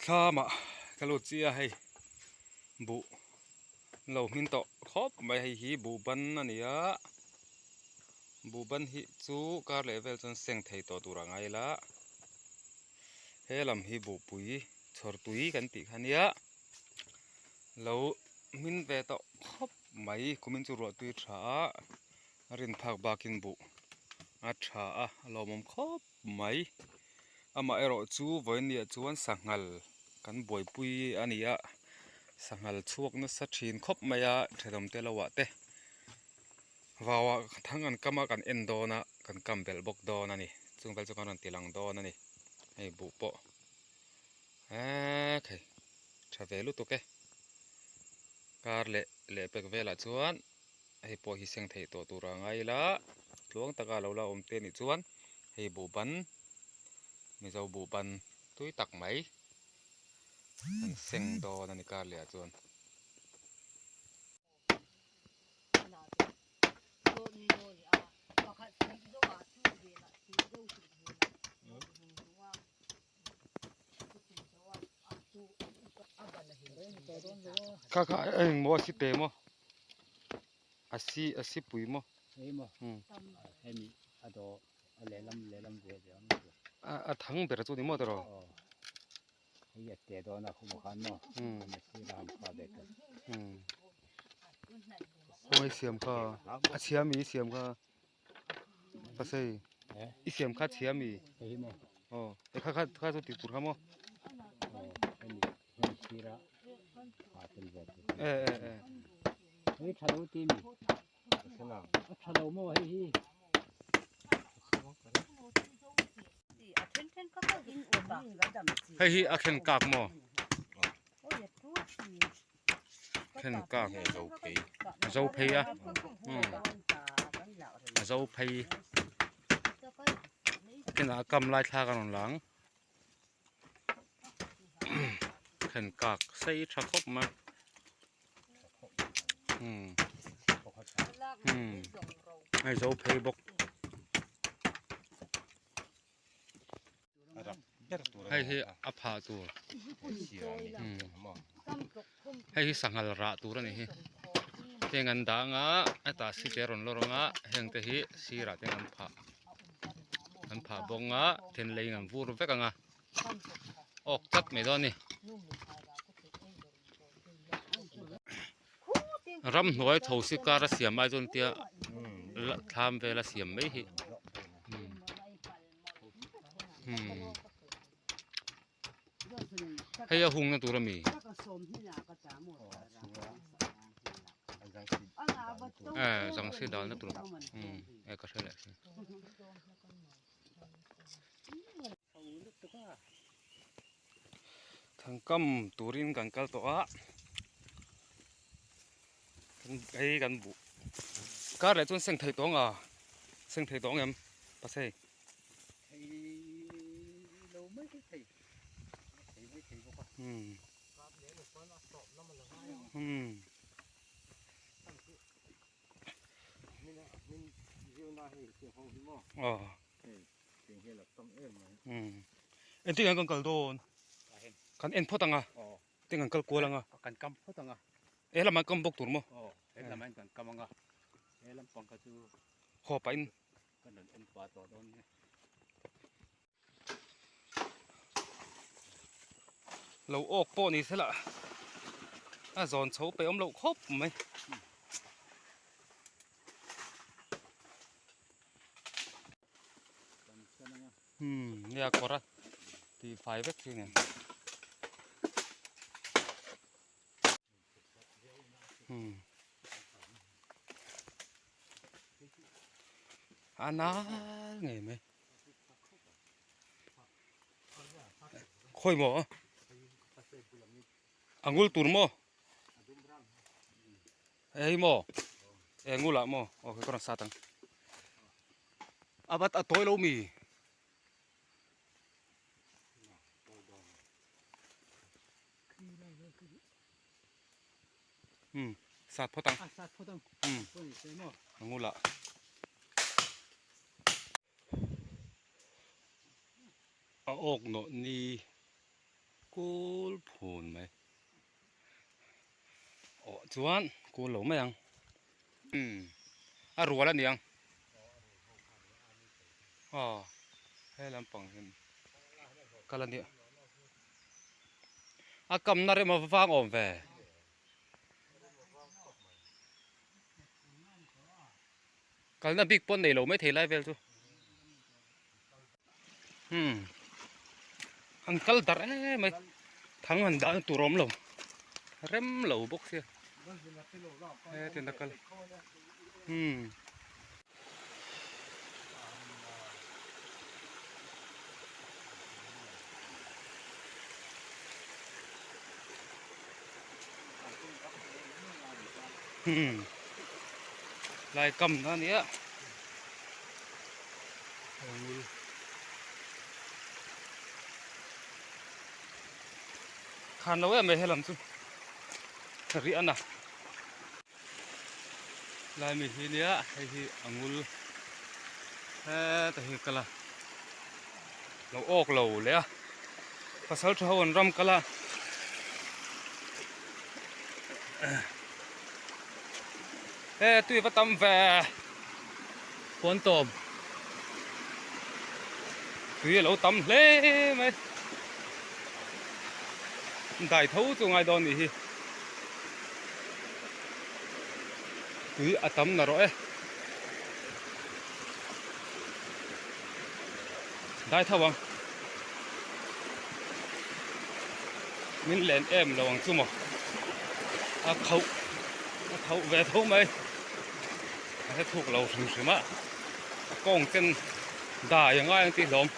Thlamah ka lut chiah a hei buh lo hmin tawh khawp mai hei hi buh ban a ni a buh ban hi chu kar leh vel chuan seng thei tawh tur a ngai la he lam hi buhpui chhawr tui kan tih kha nia lo hmin ve tawh khawp mai kumin chu ruah tui tha a a rin phak bakin buh a tha a a lawmawm khawp mai amaherawh chu vawinia chuan sanghal kan buaipui a ni a sanghal chhuak nasa thin khawp mai a thenawm te lo ah te vau ah thang an kam a kan en dawn a kan kam belh bawk dawn a ni chung vel chu kan rawn ti lang dawn a ni hei buh pawh eee khei tha ve lutuk e kar leh lehpek velah chuan. Hei pawh hi seng theih tawh tur a ngai ila tluang taka lo la awm te nih chuan hei buhban Mizo buhban tui tak mai an seng dawn a ni kar leh ah chuan. Kha kha engmaw a si te maw? A si a si pui maw? Hei maw hemi a dawh a lehlam lehlam ve ve ang chu. A thang ber chu ni maw tawh? Aw hei a te dawn a khuma khan maw a sir a han kha ve ta. Khawngaih siam kha a chhia mi siam kha pasei i siam kha chhia mi? Hei maw. Aw kha kha kha chu tih tur kha maw? Aw hemi hemi sira. E e e hei tha lo ti mi a tha lo maw hei hi hei hi a thlen kak maw thlen kak a zo phei a a zo phei kinah a kam lai thlak a rawn lang. Then kak sei tha khawp mai hei zo phei bawk hei hi a phah tur hei hi sanghal rah tur a ni hi heng an dah anga hetah site a rawn lawr anga heng te hi sirah te an phah. An phah bawk a then leiin an vur vek ang a awk tlat mai dawn a ni. Ramhnuai tho si kar a siam ai chuan tia thlam vel a siam mai hi hei a hungna tur a mi. Eh zang si dalna tur eh ka hre leh si. Thangkam turin kan kal tawh a hei kan buh kar leh chuan seng thei tawng a seng thei tawng em pasei. Engtin nge kan kal dawn? Kan en phawt ang a, tin kan kal kual ang a. Kan kam phawt ang a. He lamah kam bawk tur maw? Aw, he lamah hian kan kam ang a. He lampang kha chu haw pahin kan rawn en pah tawh dawn nia. Lo awk pawh ni sela a zawn chho pe awm loh khawp mai. Nia kawr a tih fai vek thin em. A nal ngei mai. Khawi maw? A ngul tur maw? Hei maw? E ngul ah maw? Aw hei ka rawn sat ang. A vat a tawi lo mi? Sat phawt ang. A ngul ah. A awk nawh ni Kul phun mai. Awh chuan kul lo mai ang. Umm a rual a niang. Aw he lampang hian kal a nia. A kamna rem a vang awm ve. Kalna bik pawh nei lo mai thei lai vel chu. Umm an kal darh em mai thang han dah na tur a awm lo rem lo bawk sia hetin a kal umm. Umm lai kam na nia. Khan lo em mai helam chu riah na lai mi hi nia hei hi a ngul heta hi kal a lo awk lo leh a pasal tha ho an ram kal a he tui va tam ve. Pawn tawm tui a lo tam hle mai dai tho chu ngai dawn nih hi tui a tam na rawh e dai tho ang min len em lo ang chu maw a khauh a khauh ve tho mai. A hre thuk lo hrim hrim a, a kawng chen dai a ngai ang tih hlawm.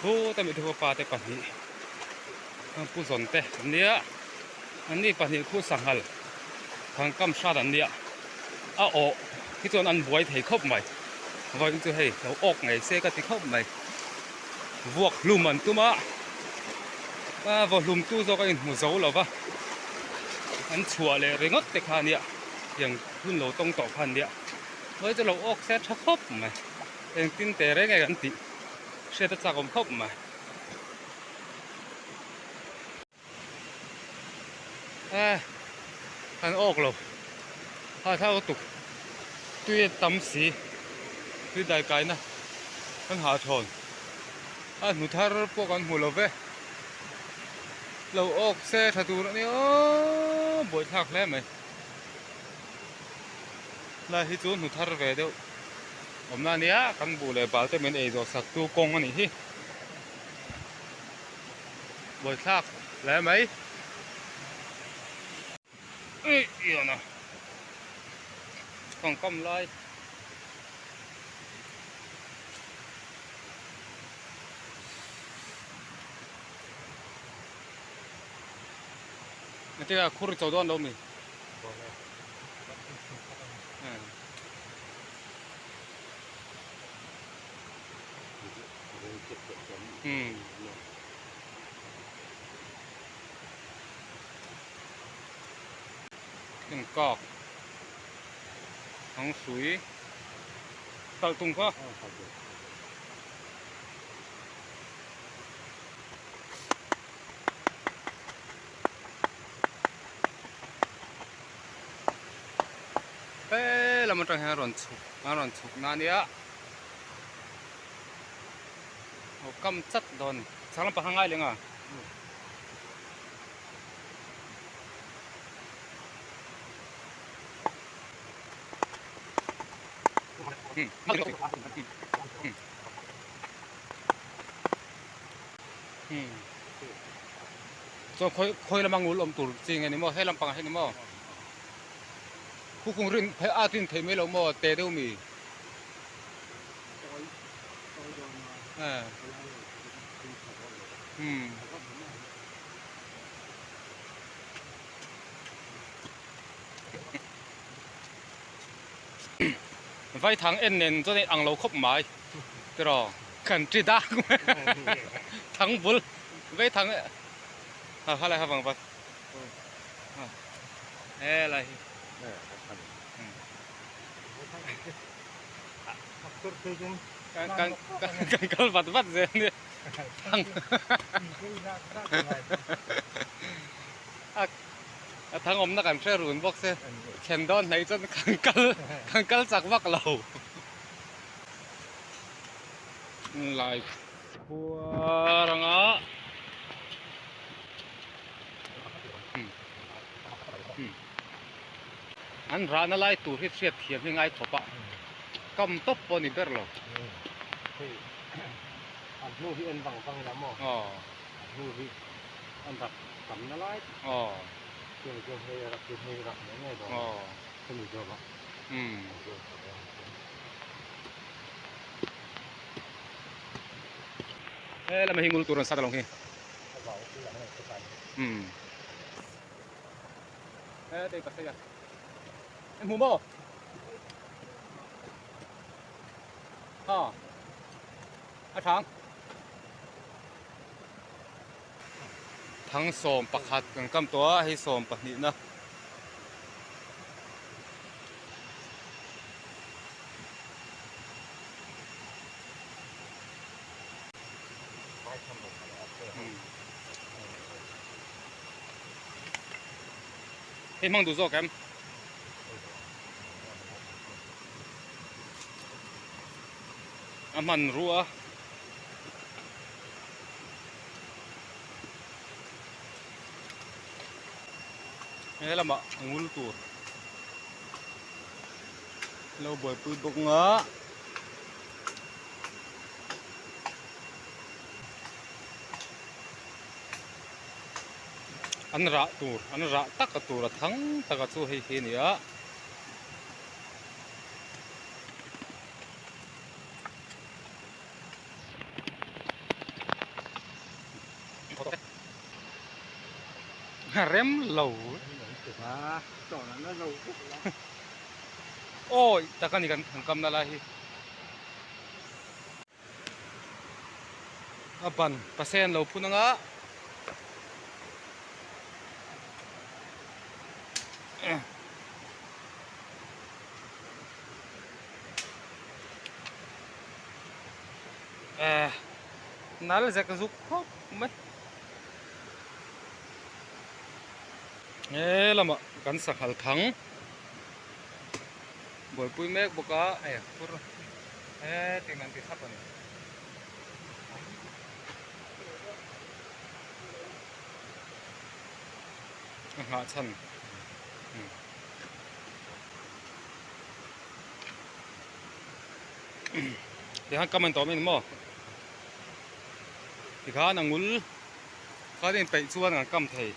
Thu te mithu pa te pahnih pu zawn te an nia, an ni pahnih khu sanghal thangkam hrat an nia, a awh hi chuan an buai thei khawp mai, vawiin chu hei lo awk ngei se ka ti khawp mai, vuak hlum an tum a. A vaw hlum tu zawk a inhmu zo lo va, an chhuah leh ringawt te kha ania, tiang hun lo tawng tawh kha ania, hnuai chu lo awk se tha khawp mai, engtin teh reng nge kan tih hriat a chak awm khawp mai. E an awk lo, a thau tuk, tui a tam si, tui dai kaina kan hahchhawn. A hnu thar pawh kan hmu lo ve lo awk se tha tur a nia buaithlak hle mai lai hi chu hnu thar ve deuh awmna a nia kan buh leh bal te min ei zawh sak tu kawng a nih hi buaithlak hle mai eih kawngkam lai. Engtin a khur i cho dawn lo mi? Hmm. Kak. Thang hrui talh tung kha. He lam atang hian a rawn chhuk a rawn chhuk na ania aw kam chat dawn chhak lampang kha ngai leh nga. Chuan khawi khawi lama ngul awm tur chi nge ni maw he lampang ah hian ni maw khukung rin phei at rin thei mai lo maw te deuh mi umm. Vaithang en nen chuan in ang lo khawp mai tiraw kan ti dak mai thang bul vaithang ha khalai ha vang vat he lai hi Kan kan kal vat vat zel nia. A thang awmna kan hre run bawk se thlen dawn hnaih chuan kan kal kan kal chak vak lo. Lai khuar anga an rahna lai tur hi hriat thiam hi ngai khawp a kam tawp pawh a ni ber lo. Hei a hnu hi en vang vang ila maw? Aw. A hnu hi an rak tamna lai tak. Aw. Chuan chuan hei a rak hi hei rak mai nge dawn. Aw. Hemi zawk a. Umm. He lamah hi ngul tur an sat alawng hi. Umm. He tei pasei a. Em hmu maw? Ha. A thang. Thang 11 kan kam tawh a, hei 12 na. Hei hmang duh zawk em? A hman ruah a. He lamah a ngul tur lo buaipui bawk nga. An rah tur an rah tak a tur a thang tak a chu hei hi a ni a. Rem lo awi tak a ni kan thangkamna lai hi a ban paseh an lo phun ang a. Eh nal zek zuk khawp mai he lamah kan sanghal thang buaipui mek bawk a eh fur he ting an ti thlap a ni. A nghah chhan. Tikhan kam an tawm in maw tikhan a ngul khan in peih chuan kan kam thei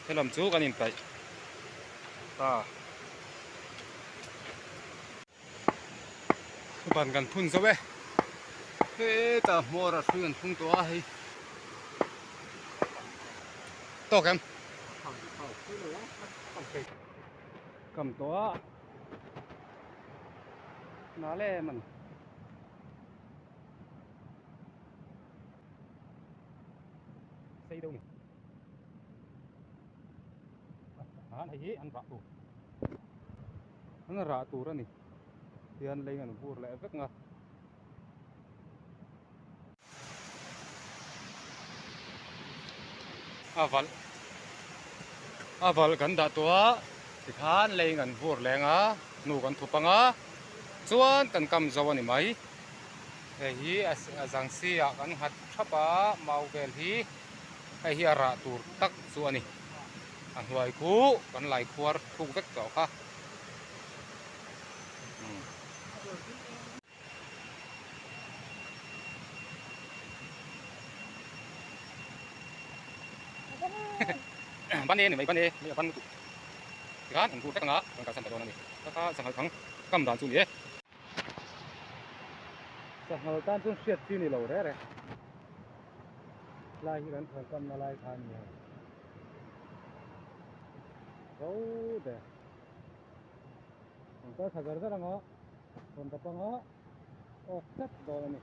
helam chu kan in peih ta ban kan phun zo e hetah hmawr a hrui an phung tawh a hei tawk em. Kam tawh a nal em a ni. Sei deuh ni. An hei hi an rah tur. An rah tur a ni. Tihian lei an vur leh vek nga. A valh a valh kan dah tawh a tikhan lei in kan vur leng a hnu kan thup ang a chuan kan kam zo a ni mai hei hi a zang si ah kan nghat thap a mau vel hi hei hi a rah tur tak chu a ni a hnuai khu kan lai khuar thuk vek tawh kha. Ban e ni mai ban e hei a ban lutuk tikhan an vur vek anga kan kalsan ta dawn a ni ka kha sanghal thang kam dan chu ni e. Sanghal tan chuan hriat chi ni lo reh reh lai hi kan thal kamna lai kha a ni hei ro der an kal thla zar zar anga. Rawn ta panga awk tlat dawn a ni.